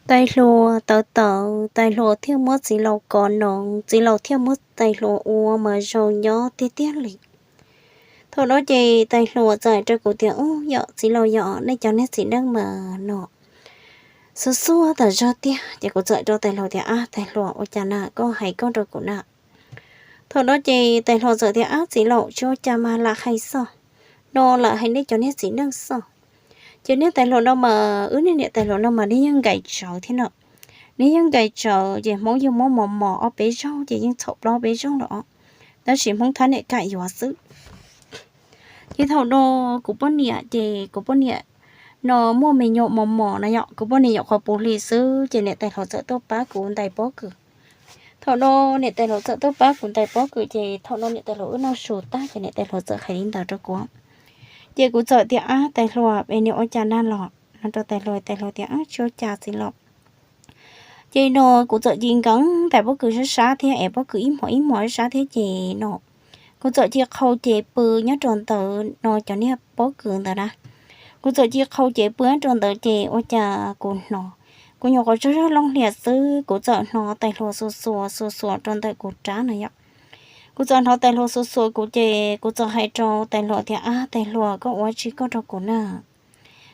Tais hluas tawv tawv, tais hluas thiaj muab txiv laus kov noov, txiv laus thiaj muab tais hluas ua mas zoo nyob tiag tiag li. Thaum no ces tais hluas txawm hais rau kuv tias, Ub, yog txiv laus, yog nej cov niag txiv neej mas no xuab xuab tas zog tiag. Ces kuv txawm rau tais hluas tias, Ab, tais hluas, ua cas na, koj hais koj rau kuv na. Thaum no ces tais hluas txawm tias, Ab, txiv laus, tsis ua cas mas, lam hais xwb, no lam hais nej cov niag txiv neej xwb. Ces niag tais hluas no mas, wb niag niam tais hluas no mas nws yeej nkais tsawv thiab no. Nws yeej nkais tsawv ces Hmoob yeej muab mos mos ob peb zaug ces yeej txhaum plaub peb zaug los, tab sis Hmoob thab niam kam yuav xwb. Ces thaum no kuv poj niam ces kuv poj niam no muaj me nyuam mos mos no yom, kuv poj niam nyuam qhuav puv hli xwb ces niam tais hluas txawm tuaj pab kuv ntais pob kws. Thaum no niam tais hluas txawm tuaj pab kuv ntais pob kws ces thaum no niam tais hluas wb noj su tag ces niam tais hluas txawm hais li ntawd rau kuv. Ces kuv txawm tias, Ab, tais hluas, es nws ua cas na los? No rau tais hluas, tais hluas tias, Ab, tsis ua cas, txiv laus. Ces no kuv txawm cia li nkees ntais pob kws sab sab thiab es pob kws ib hmos ib hmos sab sab thiab ces no kuv txawm cia li qhau ces pw nyob rau ntawm no cov niag pob kws ntawd na. Kuv txawm cia li qhau ces pw nyob rau ntawd ces ua cas kuv hnov, kuv nyuam qhuav tsaug zog looj hlias xwb kuv txawm hnov tais hluas xuas xuas xuas xuas rau ntawm kuv rab na yom. Kuv txawm hnov tais hluas xuas xuas kuv ces kuv txawm hais rau tais hluas tias, Ab, tais hluas, koj ua tsi koj rau kuv na?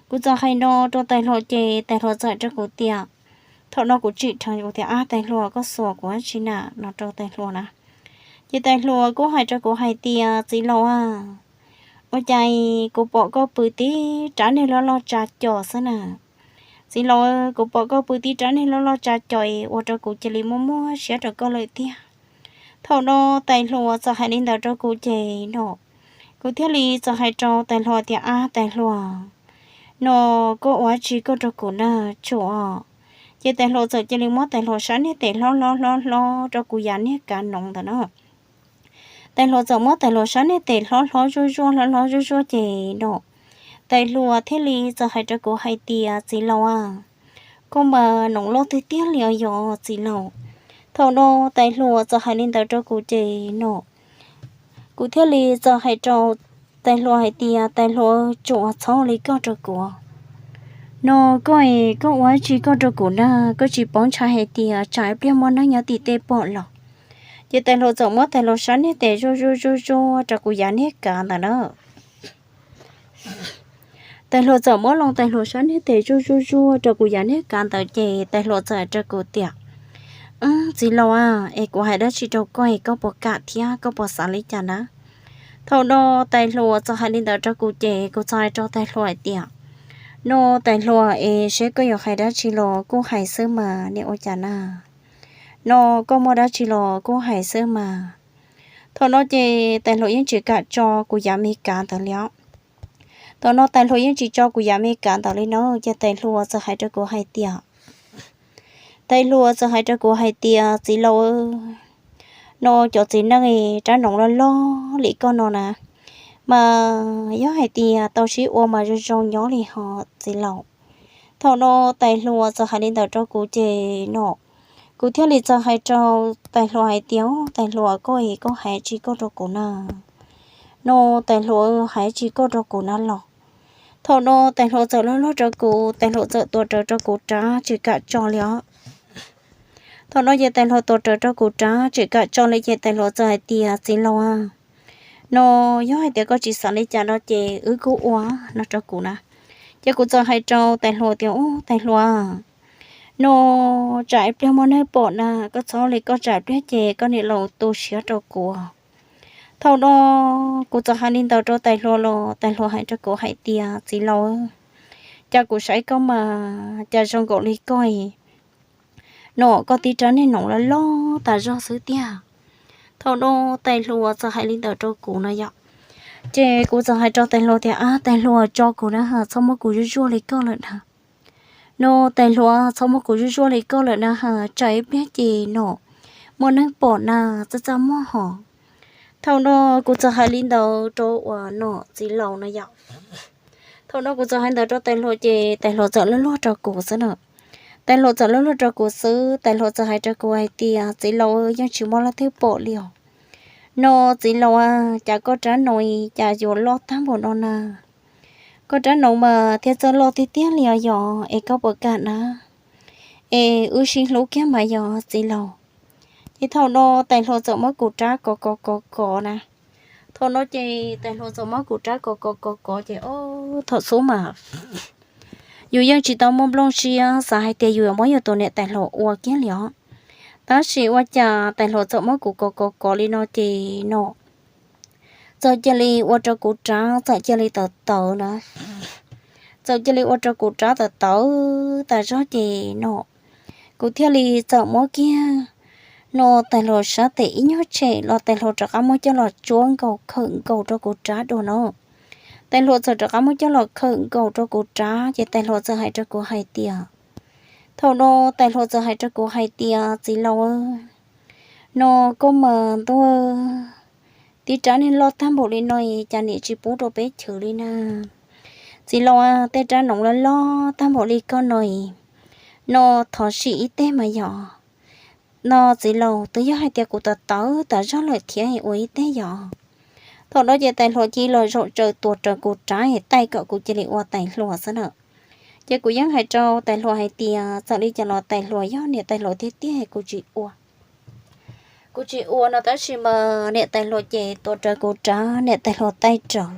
Kuv txawm hais no rau tais hluas ces tais hluas txawm rau kuv tias, thaum no kuv tsim dheev kuv tias, Ab, tais hluas, koj xuas kuv ua tsi na? No rau tais hluas na. Ces tais hluas kuj hais rau kuv hais tias, Txiv laus a, ua cas kuv pom koj pw tib rab niag loj loj tsa cos xwb na. Txiv laus, kuv pom koj pw tib rab niag loj loj tsa cos es ua rau kuv cia li muaj muaj siab rau koj lawm tiag. Thaum no tais hluas txawm hais li ntawd rau kuv ces no kuv thiaj li txawm hais rau tais hluas tias, Ab, tais hluas, no koj ua tsi koj rau kuv na, tsuas os. Ces tais hluas txawm cia li muab tais hluas sab niag tes hlob hlob hlob hlob rau kuv yav niag kav noov ntawd na. Tais hluas txawm muab tais hluas sab niag tes hlob hlob zuaj zuaj hlob hlob zuaj zuaj ces no tais hluas thiaj li txawm hais rau kuv hais tias, Txiv laus a, koj mas noov loj tiag tiag li os yog txiv laus. Thaum no tais hluas txawm hais li ntawd rau kuv ces no kuv thiaj li txawm hais rau tais hluas hais tias, Tais hluas, tsuas txhob li koj rau kuv. No koj es koj ua tsi koj rau kuv na, koj tsis paub ntshai hais tias tsam ib pliag muaj neeg nyob tim tej pom los? Ces tais hluas txawm muab tais hluas sab niag tes zuaj zuaj zuaj zuaj rau kuv yav niag kav ntawd na. Tais hluas txawm muab loo tais hluas sab niag tes zuaj zuaj zuaj rau kuv yav niag kav ntawd ces tais hluas txawm hais rau kuv tias, Txiv laus a, es kuv hais dab tsi rau koj es koj puas kam thiab koj puas xav li cas na? Thaum no tais hluas txawm hais li ntawd rau kuv ces kuv txawm hais rau tais hluas hais tias, No tais hluas, es seb koj yuav hais dab tsi los kuj hais xwb mas, niam ua cas na? No koj muaj dab tsi los kuj hais xwb mas. Thaum no ces tais hluas yeej tsis kam tso kuv yav me kav ntawd li os. Thaum no tais hluas yeej tsis tso kuv yav me kav ntawd li no ces tais hluas txawm hais rau kuv hais tias, tais hluas txawm hais rau kuv hais tias, Txiv laus, no cov txiv neej rab noov loj loj li koj no na, mas yog hais tias tau sib ua mas zoo zoo nyob li hos txiv laus. Thaum no tais hluas txawm hais li ntawd rau kuv ces no kuv thiaj li txawm hais rau tais hluas hais tias, Tais hluas, koj es koj hais tsi koj rau kuv na? No tais hluas, hais tsi koj rau kuv na los? Thaum no tais hluas txawm luag luag rau kuv, tais hluas txawm tuav rawv rau kuv rab tsis kam tso li os. Thaum no ces tais hluas tuav rawv rau kuv rab tsis kam tso li ces tais hluas txawm hais tias, Txiv laus a, no yog hais tias koj tsis xav li cas no ces wb kuj ua, no rau kuv na. Ces kuv txawm hais rau tais hluas tias, Ub, tais hluas, no tsam ib pliag muaj neeg pom na, koj txhob li koj, tsam ib pliag ces koj niam laus tu siab rau kuv. Thaum no kuv txawm hais li ntawd rau tais hluas los tais hluas hais rau kuv hais tias, Txiv laus, cas kuv saib koj mas cas zoo nkaus li koj, no koj tib rab niag noov loj loj tas zog xwb tiag. Thaum no tais hluas txawm hais li ntawd rau kuv no yom, ces kuv txawm hais rau tais hluas tias, Ab, tais hluas, tso kuv na, txhob muab kuv zuaj zuaj li koj lawm na. No tais hluas, txhob muab kuv zuaj zuaj li koj lawm na, tsam ib pliag ces no muaj neeg pom na, txaj txaj muag hos. Thaum no kuv txawm hais li ntawd rau uas no txiv laus no yom. Thaum no kuv txawm hais ntawd rau tais hluas ces tais hluas txawm luag luag rau kuv xwb na. Tais hluas txawm luag luag rau kuv xwb, tais hluas txawm hais rau kuv hais tias, Txiv laus, yeej tsis muaj leej twg pom li os. No txiv laus a, cas koj rab noov cas yuav loj tag npaum no na? Koj rab noov mas thiaj txawj loj tiag tiag li os yog, es koj puas kam na? es wb sib hlub kiag mas yog txiv laus. Ces thaum no tais hluas txawm muab kuv rab kov kov kov kov na. Thaum no ces tais hluas txawm muab kuv rab kov kov kov kov ces o, thaum xub mas yus yeej tsis tau muaj nplooj siab xav hais tias yus yuav muab yus tus niam tais hluas ua kiag li os. Tab sis ua cas tais hluas txawm muab kuv kov kov kov li no ces no txawm cia li ua rau kuv rab txawm cia li tawv tawv na. Txawm cia li ua rau kuv rab tawv tawv tas zog ces no kuv thiaj li txawm muab kiag no tais hluas sab tes ib nyuag tshem los tais hluas rov qab muab coj los tsuab nkaus khawm nkaus rau kuv rab dua no. Tais hluas txawm rov qab muab coj los khawm nkaus rau kuv rab ces tais hluas txawm hais rau kuv hais tias, thaum no tais hluas txawm hais rau kuv hais tias, txiv laus, no koj mas ntuj, tib rab niag loj tag npaum li no cas niam tsis pub rau peb chwv li na. Txiv laus, tej rab noov loj loj tag npaum li koj no, no thov sim ib teg mas yog. No txiv laus, twb yog hais tias kuv tawv tawv tas zog lawm thiab ua ib teg yog. Thaum no ces tais hluas cia li los zaum tsaws tuas raws kuv rab es taij kom kuv cia li ua tais hluas xwb na. Ces kuv yeej hais rau tais hluas hais tias txawm li cas los tais hluas yog niam tais hluas tiag tiag kuv tsis ua. Kuv tsis ua no tab sis mas niam tais hluas ces tuav rawv kuv rab, niam tais hluas taij rawv.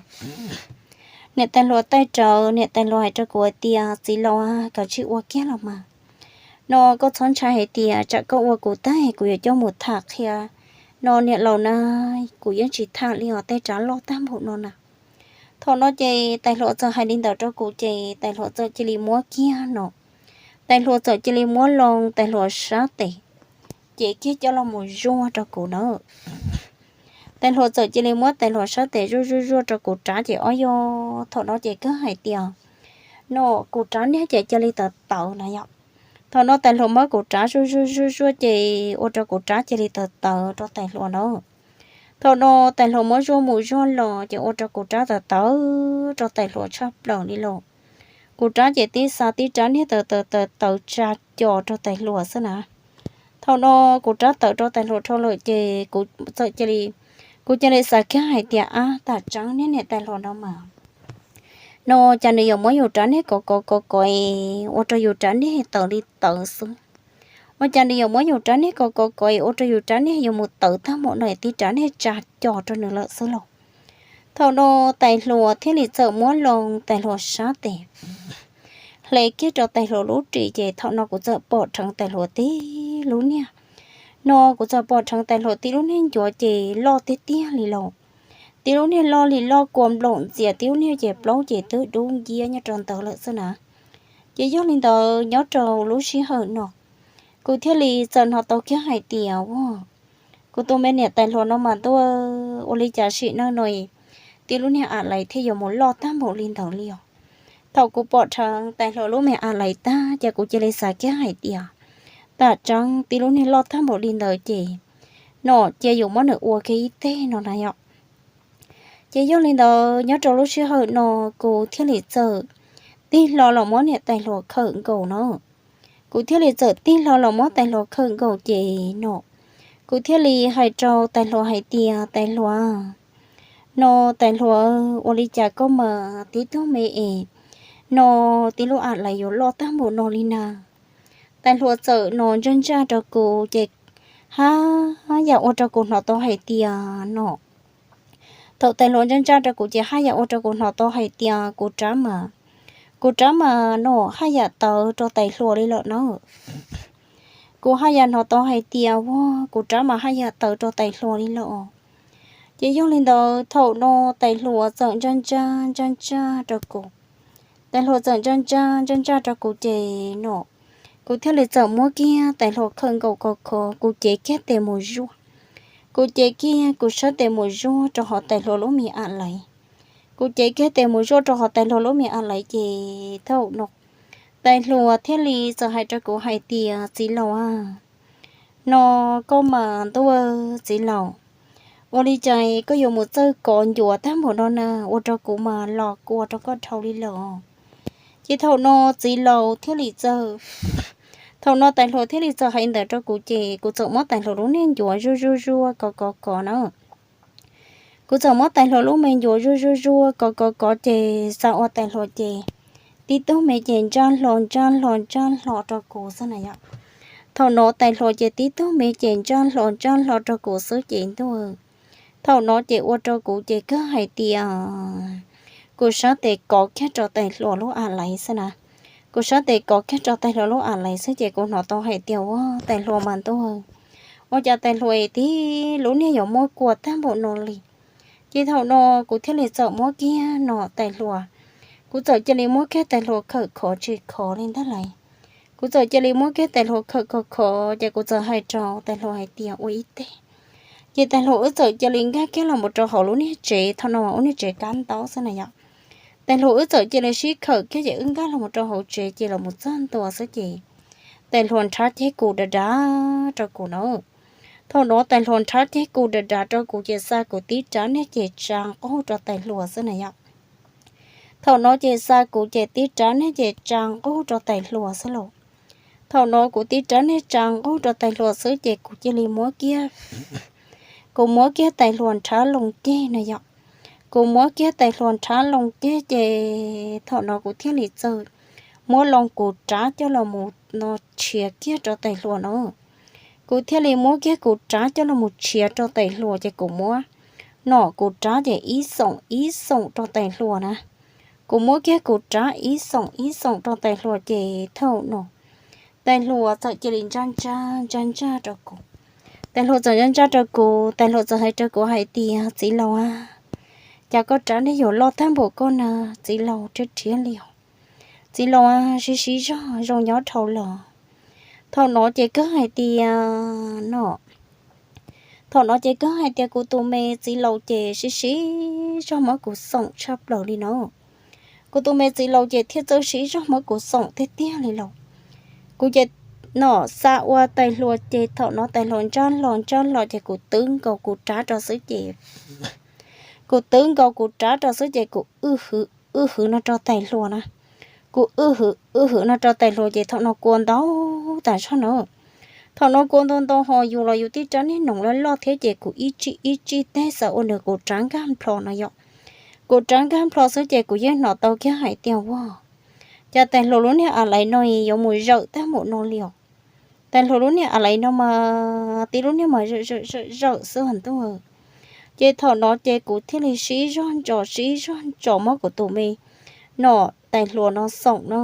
Niam tais hluas taij rawv, niam tais hluas hais rau kuv hais tias, txiv laus, koj tsis ua kiag los mas. No koj txhob ntshai hais tias tsam koj ua kuv tag kuv yuav coj mus tham qhia. No niam laus na, kuv yeej tsis tham li os, tej rab loj tag npaum no na. Thaum no ces tais hluas txawm hais li ntawd rau kuv ces tais hluas txawm cia li muab kiag no. Tais hluas txawm cia li muab loo tais hluas sab tes, ces kiag coj los mus zuaj rau kuv na. Tais hluas txawm cia li muab tais hluas sab tes zuaj zuaj zuaj rau kuv rab ces ob yog thaum no ces kawg hais tias, no kuv rab niag ces cia li tawv tawv na yom. Thaum no tais hluas muab kuv rab zuaj zuaj zuaj zuaj ces ua rau kuv rab cia li tawv tawv rau tais hluas na. Thaum no tais hluas muab zuaj mus zuaj los ces ua rau kuv rab tawv tawv rau tais hluas tshaj plaws li los. Kuv rab ces tib xav tib rab niag tawv tawv tawv tawv tsa co rau tais hluas xwb na. Thaum no kuv rab tawv rau tais hluas dhau lawm ces kuv txawm cia li, kuv cia li xav kiag hais tias, ab, tam tseeb niag niam tais hluas no mas, no cas nws yuav muab yus rab niag kov kov kov kov es ua rau yus rab niag tawv li tawv xwb. Ua cas nws yuav muab yus rab niag kov kov kov es ua rau yus rab niag yuav mus tawv tag npaum no es tib rab niag tsa co rau nws lawm xwb los. Thaum no tais hluas thiaj li txawm muab loo tais hluas sab tes hle kiag rau tais hluas lub ris ces thaum no kuv txawm pom rheev tais hluas tib lub niag, no kuv txawm pom rheev tais hluas tib lub niag ncuav ces loj tiag tiag li los. Tib lub niag loj li loj kua nploom ntxias, tib lub niag ces plaub ces twb dub nciab nyob rau ntawd lawm xwb na. Ces yog li ntawd nyob rau lub sij hawm no, kuv thiaj li txawm hnov tau kiag hais tias, ua, kuv tus me niam tais hluas no mas ntuj, ua li cas sim neej no tib lub niag a lais thiaj yuav mus loj tag npaum li ntawd li os. Thaum kuv pom rheev tais hluas lub me a lais tag ces kuv cia li xav kiag hais tias, tam tseeb tib lub niag loj tag npaum li ntawd ces, no cia yuav muab nws ua kiag ib teg no na yom. Ces yog li ntawd nyob rau lub sij hawm no kuv thiaj li txawm tig hlo los muab niam tais hluas khawm nkaus no. Kuv thiaj li txawm tig hlo los muab tais hluas khawm nkaus ces no, kuv thiaj li hais rau tais hluas hais tias, tais hluas, no tais hluas, ua li cas koj mas tib tug me es, no tib lub a lais yuav loj tag npaum no li na. Tais hluas txawm no ntsaj ntsaj rau kuv ces haj yam ua rau kuv hnov tau hais tias no, thaum tais hluas ntsaj ntsaj rau kuv ces haj yam ua rau kuv hnov tau hais tias kuv rab mas, kuv rab mas no haj yam tawv rau tais hluas li lawm na. Kuv haj yam hnov tau hais tias, ua, kuv rab mas haj yam tawv rau tais hluas li lawm. Ces yog li ntawd thaum no tais hluas txawm ntsaj ntsaj ntsaj ntsaj rau kuv. Tais hluas txawm ntsaj ntsaj ntsaj ntsaj rau kuv ces no, kuv thiaj li txawm muab kiag tais hluas khawm nkaus kov kov, kuv cev kiag tes mus zuaj. Kuv cev kiag kuv sab tes mus zuaj rau hauv tais hluas lub me a lais. Kuv cev kiag tes mus zuaj rau hauv tais hluas lub me a lais ces thaum no tais hluas thiaj li txawm hais rau kuv hais tias, txiv laus a, no koj mas ntuj, txiv laus, ua li cas koj yuav mus txawj kov ncuav tag npaum no na, ua rau kuv mas los kua rau koj dhau li lawm. Ces thaum no txiv laus thiaj li txawm, thaum no tais hluas thiaj li txawm hais ntawd rau kuv ces kuv txawm muab tais hluas lub niag ncuav zuaj zuaj zuaj kov kov kov na. Kuv txawm muab tais hluas lub me ncuav zuaj zuaj zuaj kov kov kov ces xav ua tais hluas ces tib tug me ces ntsaj hlo ntsaj hlo ntsaj hlo rau kuv xwb na yom. Thaum no tais hluas ces tib tug me ces ntsaj hlo ntsaj hlo rau kuv xwb ces ntuj, thaum no ces ua rau kuv ces kawg hais tias kuv sab tes kov kiag rau tais hluas lub a laiv xwb na. Kuv sab tes kov kiag rau tais hluas lub a laiv xwb ces kuv hnov tau hais tias ua tais hluas mas ntuj, ua cas tais hluas tib lub niag yuav muab kua tag npaum no li. Ces thaum no kuv thiaj li txawm muab kiag no tais hluas, kuv txawm cia li muab kiag tais hluas khawm khov tsis khov li ntag lauj. Kuv txawm cia li muab kiag tais hluas khawm khov khov ces kuv txawm hais rau tais hluas hais tias ua ib teg. Ces tais hluas wb txawm cia li nkag kiag los mus rau hauv lub niag tsev, thaum no ua niag tsev kab ntaub xwb na yom. Tais hluas wb txawm cia li sib khawm kiag ces wb nkag los mus rau hauv tsev ces los mus txog ntua xwb ces tais hluas nrhab ceg kuv dav dav rau kuv na. Thaum no tais hluas nrhab ceg kuv dav dav rau kuv ces xa kuv tib rab niag ces tsa nqug rau tais hluas xwb na yom. Thaum no ces xa kuv ces tib rab niag ces tsa nqug rau tais hluas xwb lauj. Thaum no kuv tib rab niag tsa nqug rau tais hluas xwb ces kuv cia li muab kiag, kuv muab kiag tais hluas nrhab loo ceg na yom. Kuv muab kiag tais hluas nrhab loo ceg ces thaum no kuv thiaj li txawm muab loo kuv rab coj los mus no tshiav kiag rau tais hluas no. Kuv thiaj li muab kiag kuv rab coj los mus tshiav rau tais hluas ces kuv muab no kuv rab ces ib xoom ib xoom rau tais hluas na. Kuv muab kiag kuv rab ib xoom ib xoom rau tais hluas ces thaum no tais hluas txawm cia li ntsaj ntsaj ntsaj ntsaj rau kuv. Tais hluas txawm ntsaj ntsaj rau kuv, tais hluas txawm hais rau kuv hais tias txiv laus a, cas koj rab niag yuav loj tag npaum koj na, txiv laus rhiab rhiab li os. Txiv laus a, sib sib zog zoo nyob dhau los. Thaum no ces kawg hais tias no, thaum no ces kawg hais tias kuv tus me txiv laus ces sib sib zog muab kuv xoom tshaj plaws li no. Kuv tus me txiv laus ces thiaj txawj sib zog muab kuv xoom tiag tiag li lauj. Kuv ces no xa ua tais hluas ces thaum no tais hluas ntsaj hlo ntsaj hlo ces kuv twb nkaus kuv rab rau xwb ces kuv twb nkaus kuv rab rau xwb ces kuv wb hwv wb hwv no rau tais hluas na. Kuv wb hwv wb hwv no rau tais hluas ces thaum no kua ntau tas zog na. Thaum no kua ntau ntau ho yus los yus tib rab niag noog loj loj thiab ces kuv ib tsij ib tsij teg xav ua nws kuv rab nkag nplho no yom. Kuv rab nkag nplho xwb ces kuv yeej hnov tau kiag hais tias ua cas tais hluas lub niag a laiv no yuav mus zawm tag npaum no li os. Tais hluas lub niag a laiv no mas tib lub niag mas zawm zawm zawm zawm xwb ntuj. Ces thaum no ces kuv thiaj li sib zog ntsos sib zog ntsos muab kuv tus me no tais hluas no xoom na.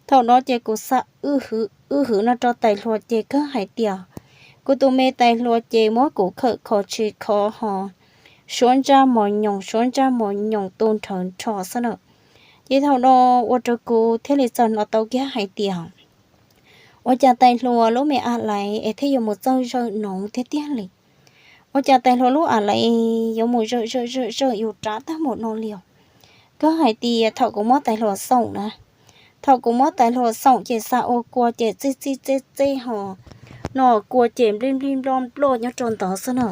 Thaum no ces kuv xa wb hwv wb hwv no rau tais hluas ces kawg hais tias kuv tus me tais hluas ces muab kuv khawm khov tsis khov ho suab ntsaj mos nyoos suab ntsaj mos nyoos tu nrhawv nrho xwb na. Ces thaum no ua rau kuv thiaj li txawm hnov tau kiag hais tias ua cas tais hluas lub me a laiv es thiaj yuav mus txawj zawm noov tiag tiag li. Ua cas tais hluas lub a laiv yuav mus zawm zawm zawm zawm yus rab tag npaum no li os. Kawg hais tias thaum kuv muab tais hluas xoom na, thaum kuv muab tais hluas xoom ces xa ua kua ces txij txij txej txej ho no kua ces nplij nplij nploj nploj nyob rau ntawd xwb na.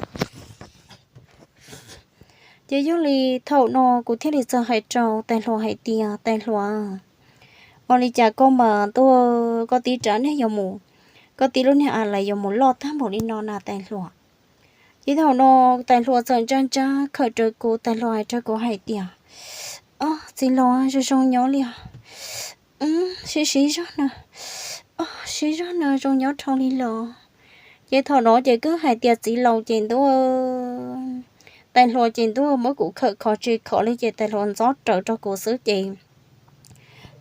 Ces yog li thaum no kuv thiaj li txawm hais rau tais hluas hais tias tais hluas, ua li cas koj mas ntuj, koj tib rab niag yuav mus, koj tib lub niag a laiv yuav mus loj tag npaum li no na tais hluas. Ces thaum no tais hluas txawm ntsaj ntsaj khawm rau kuv, tais hluas hais rau kuv hais tias, o, txiv laus zoo zoo nyob li os. Sib sib zog na, o, sib zog na zoo nyob dhau li los. Ces thaum no ces kawg hais tias txiv laus ces ntuj, tais hluas ces ntuj muab kuv khawm khov tsis khov li ces tais hluas ntxob rawv rau kuv xwb ces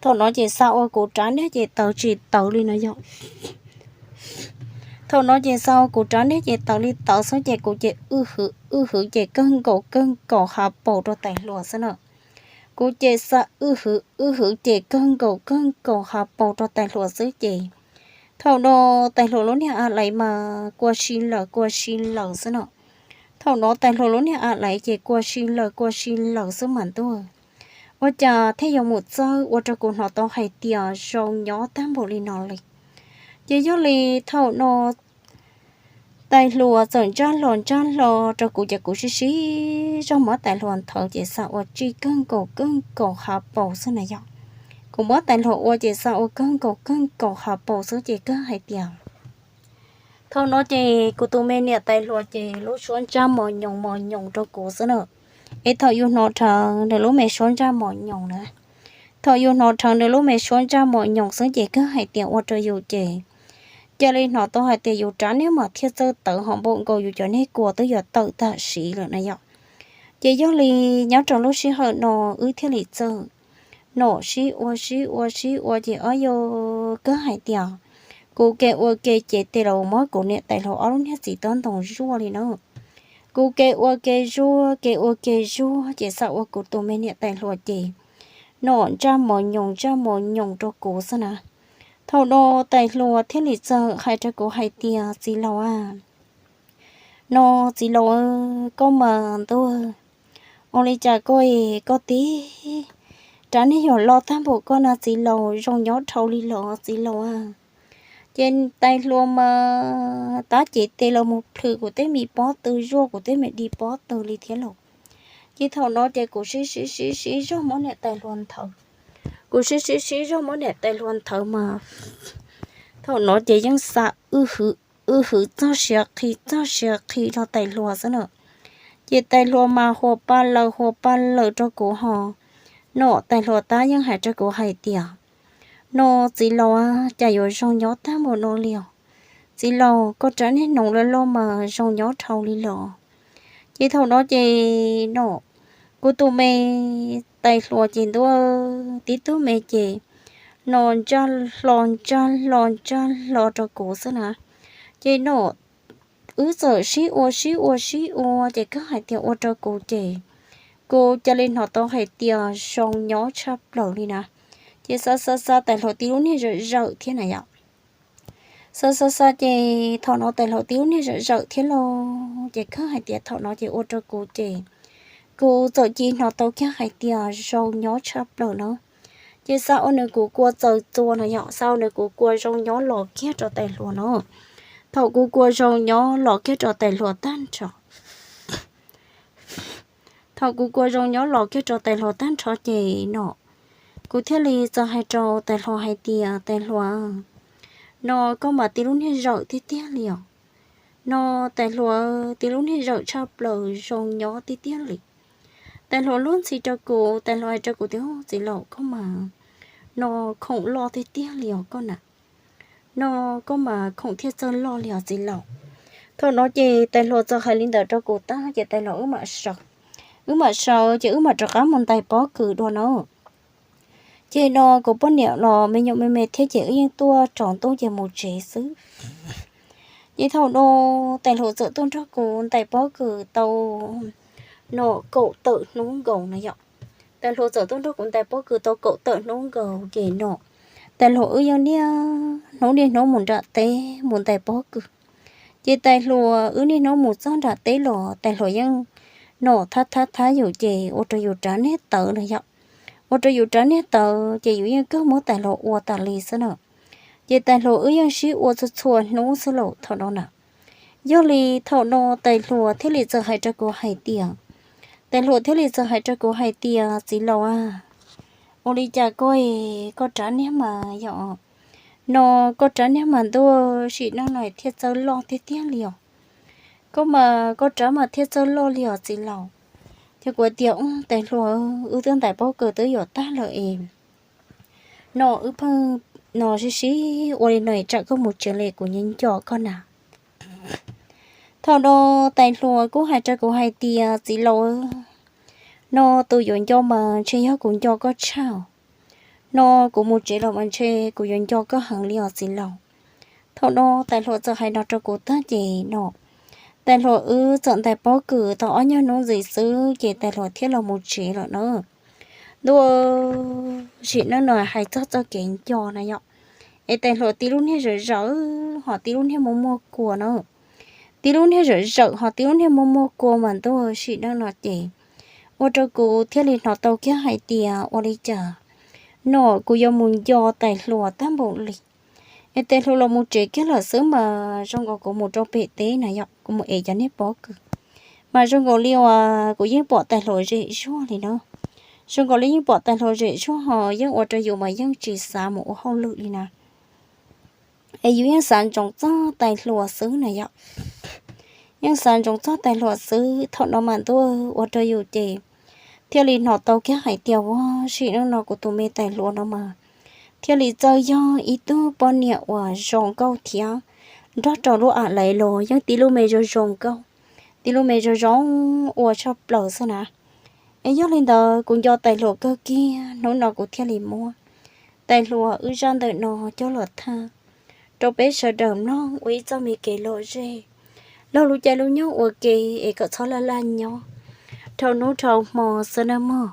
thaum no ces xa ua kuv rab niag ces tawv tsis tawv li no yom. Thaum no ces xa ua kuv rab niag ces tawv li tawv xwb ces kuv ces wb hwv wb hwv ces kawg nkaus kawg nkaus hav paus rau tais hluas xwb na. Kuv ces xa wb hwv wb hwv ces kawg nkaus kawg nkaus hav paus rau tais hluas xwb ces thaum no tais hluas lub niag a laiv mas kua si lawm kua si lawm xwb no. Thaum no tais hluas lub niag a laiv ces kua si lawm kua si lawm xwb mas ntuj, ua cas thiaj yuav mus txawj ua rau kuv hnov tau hais tias zoo nyob tag npaum li no li. Ces yog li thaum no tais hluas txawm ntsaj hlo ntsaj hlo rau kuv ces kuv sib sib zog muab tais hluas nthawv ces xa ua tsij kawg nkaus kawg nkaus hav paus xwb na yom. Kuv muab tais hluas ua ces xa ua kawg nkaus kawg nkaus hav paus xwb ces kawg hais tias thaum no ces kuv tus me niam tais hluas ces lub suab ntsaj mos nyoos mos nyoos rau kuv xwb na. Es thaum yus hnov dhawv nws lub me suab ntsaj mos nyoos na, Thaum yus hnov rheev nws lub me suab ntsaj mos nyoos xwb ces kawg hais tias ua rau yus ces cia li hnov tau hais tias yus rab niag mas thiaj txawj tawv ho npaum nkaus yus cov niag kua twb yuav tawm tam sim lawm na yom. Ces yog li nyob rau lub sij hawm no wb thiaj li txawm nom sib ua sib ua sib ua ces ob yog kawg hais tias kuv ke ua ke ces tes los muab kuv niam tais hluas ob lub niag txiv tob ntoos zuaj li na. Kuv ke ua ke zuaj ke ua ke zuaj ces xav ua kuv tus me niam tais hluas ces nom ntsaj mos nyoos ntsaj mos nyoos rau kuv xwb na. Thaum no tais hluas thiaj li txawm hais rau kuv hais tias txiv laus a, no txiv laus, koj mas ntuj, ua li cas koj es koj tib rab niag yuav loj tag npaum koj na txiv laus, zoo nyob dhau li los txiv laus a. Ces tais hluas mas tab cev tes los mus plhws kuv tej me pob tw zuaj kuv tej me di pob tw li thiab lauj. Ces thaum no ces kuv sib sib sib sib zog muab niam tais hluas nthawv, kuv sib sib sib zog muab niam tais hluas nthawv mas thaum no ces yeej xa wb hwv txog siav qhi txog siav qhi rau tais hluas xwb na. Ces tais hluas mas huas pa lawm huas pa lawm rau kuv ho. Nom tais hluas tab yeej hais rau kuv hais tias, no txiv laus a, cas yuav zoo nyob tag npaum no li os. Txiv laus, koj rab niag hnoos loj loj mas zoo nyob dhau li los. Ces thaum no ces no kuv tus me tais hluas ces ntuj tib tug me ces no ntsaj hlo ntsaj hlo ntsaj hlo rau kuv xwb na. Ces no wb txawm sib ua sib ua sib ua ces kawg hais tias ua rau kuv ces kuv cia li hnov tau hais tias zoo nyob tshaj plaws li na. Ces xav xav xav tais hluas tib lub niag zawm zawm thiab na yom. Xav xav xav ces thaum no tais hluas tib lub niag zawm zawm thiab lauj, ces kawg hais tias thaum no ces ua rau kuv ces kuv txawm cia hnov tau kiag hais tias zoo nyob tshaj plaws na. Ces xav ua nws kuv kua txaws txua no yom, xav ua nws kuv kua zoo nyob los kiag rau tais hluas no. Thaum kuv kua zoo nyob los kiag rau tais hluas tag nrho Thaum kuv kua zoo nyob los kiag rau tais hluas tag nrho ces no kuv thiaj li txawm hais rau tais hluas hais tias, tais hluas, no koj mas tib lub niag zawm tiag tiag li os. No tais hluas tib lub niag zawm tshaj plaws zoo nyob tiag tiag li. Tais hluas luag ntxhi rau kuv, tais hluas hais rau kuv tias, txiv laus, koj mas no khoom loj tiag tiag li os koj na. No koj mas khoom thiaj txawj loj li os txiv laus. Thaum no ces tais hluas txawm hais li ntawd rau kuv tag ces tais hluas wb mam sawv, wb mam sawv ces wb mam rov qab mus ntais pob kws dua na. Ces no kuv poj niam los me nyuam me me thiab ces wb yeej tuaj tsaus ntuj ces mus tsev xwb. Ces thaum no tais hluas txawm tuaj nrog kuv ntais pob kws tau no kaum tawm hnub nkaus no yom. Tais hluas txawm tuaj nrog kuv ntais pob kws tau kaum tawm hnub nkaus ces no tais hluas wb yeej niaj hnub niaj hnub mus nram teb mus ntais pob kws. Ces tais hluas wb niaj hnub mus txog nram teb los tais hluas yeej no thab thab thab yus ces ua rau yus rab niag tawv no yom. Ua rau yus rab niag tawv ces yus yeej kawg muab tais hluas ua tas li xwb na. Ces tais hluas wb yeej sib ua txhua txhua hnub xwb lauj thaum no na. Yog li thaum no tais hluas thiaj li txawm hais rau kuv hais tias, tais hluas thiaj li txawm hais rau kuv hais tias, txiv laus a, ua li cas koj, koj rab niag mas yom, no koj rab niag mas ntuj sim neej no thiaj txawj loj tiag tiag li os. Koj mas koj rab mas thiaj txawj loj li os txiv laus. Ces kuv tias, tais hluas, wb twb ntais pob kws twb yuav tag lawm es no wb pheej no sib sib ua li no tsam koj mus tsev li kuv nco nco koj na. Thaum no tais hluas kuj hais rau kuv hais tias, txiv laus, no tus yuav nco mas ntshe yog kuv nco koj tshaj. No kuv mus tsev los mas ntshe kuv yuav nco koj heev li os txiv laus. Thaum no tais hluas txawm hais no rau kuv tag ces no tais hluas wb txawm ntais pob kws tau ob nyuag hnub ntxiv xwb ces tais hluas thiaj los mus tsev lawm na. Ntuj, sim neej no hais txog txoj kev nco na yom, es tais hluas tib lub niag zawm zawm ho tib lub niag muaj muaj kua na. Tib lub niag zawm zawm ho tib lub niag muaj muaj kua mas ntuj sim neej no ces ua rau kuv thiaj li hnov tau kiag hais tias ua li cas no kuv yuav mus nco tais hluas tag npaum li. Es tais hluas los mus tsev kiag lawm xwb mas zoo nkaus kuv mus rau pem teb na yom, kuv mus ev cov niag pob kws mas zoo nkaus li uas kuv yeej pom tais hluas zem zuag li na. Zoo nkaus li yeej pom tais hluas zem zuag ho yeej ua rau yus mas yeej tsis xav mus ua hauj lwm li na. Es yus yeej xav ntsoov txog tais hluas xwb na yom. Yeej xav ntsoov txog tais hluas xwb, thaum no mas ntuj ua rau yus ces thiaj li hnov tau kiag hais tias ua sim neej no kuv tus me tais hluas no mas thiaj li txawj yog ib tug poj niam uas zoo nkauj thiab nrog rau lub am lais los yeej tib lub me zoo zoo nkauj, tib lub me zoo zoo ua tshaj plaws xwb na. Es yog li ntawd kuv nco tais hluas kawg kiag, hnub no kuv thiaj li muab tais hluas wb zaj ntawm no coj los tham rau peb sawv daws mloog ua ib txoj me kev lom zem, laug lub caij lub nyoog ua ke es kom txhob laj laj nyob dhau hnub dhau hmo xwb nawb mog.